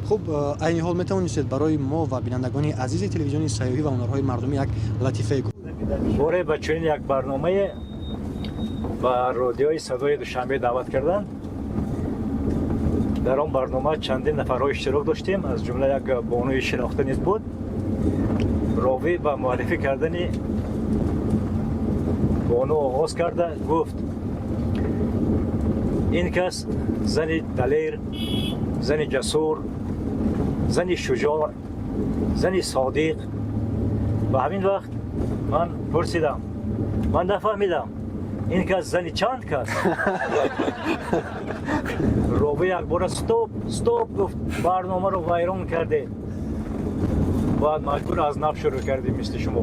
Хуб, айни ҳол метавонистед барои мо ва бинандагони азизи телевизиони сайёҳӣ ва ҳунарҳои мардумӣ як латифае гӯ? Боре ба чунин як барномае ба Радиои Садои Душанбе даъват карданд. Дар он барнома чандин нафарҳо иштирок доштем, аз ҷумла як бонуи шинохта низ буд. Ровӣ ба муаррифӣ кардани бону оғоз карда гуфт: «Ин кас зани далер, зани ҷасур, зани шуҷоъ, зани содиқ». Ба ҳамин вақт ман пурсидам: «Ман нафаҳмидам, ин кас зани чанд кас?» Ровӣ якбора: «Стоп, стоп», гуфт, «барномаро вайрон кардед». Баъд маҷбур аз нав шурӯъ кардем, мисли шумо.